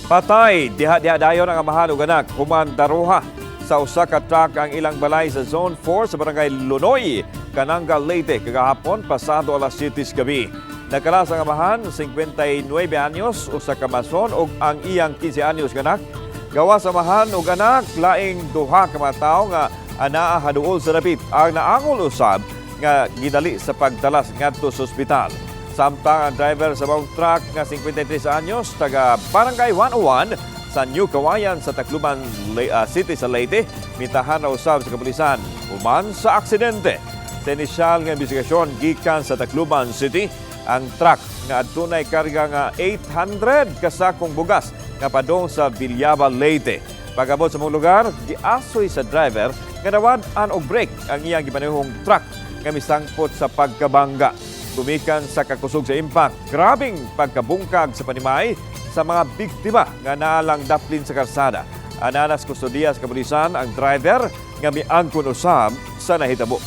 Patay diha-diha dayon ang amahan ug anak human daruha sa usa ka truck ang ilang balay sa Zone 4 sa Barangay Lunoy, Kananga, Leyte, kagahapon pasado alas 7 sa gabi. Nakalas ang amahan, 59 anyos, usa ka mason, ug ang iyang 15 anyos nga anak. Gawas sa amahan ug anak, laing duha ka mga tawo nga anaa haduol sa dapit ang naangol usab nga gidali sa pagdalas ngadto sa ospital. Samtang ang driver sa maong truck nga 53 anyos, taga Barangay 101 sa New Kawayan sa Tacloban City sa Leyte, mitahan na usab sa kapulisan human sa aksidente. Sa inisyal nga investigasyon gikan sa Tacloban City ang truck nga adunay karga nga 800 kasakong bugas nga padung sa Villaba, Leyte. Pag-abot sa maong lugar, giasoy sa driver nga nawad-an og brake ang iyang gimanehong truck nga misangpot sa pagkabangga. Gumikan sa kakusog sa impact, grabing pagkabungkag sa panimay sa mga biktima nga naalang daplin sa karsada. Anaa na sa kustodiya sa kapulisan ang driver nga miangkon usab sa nahitabo.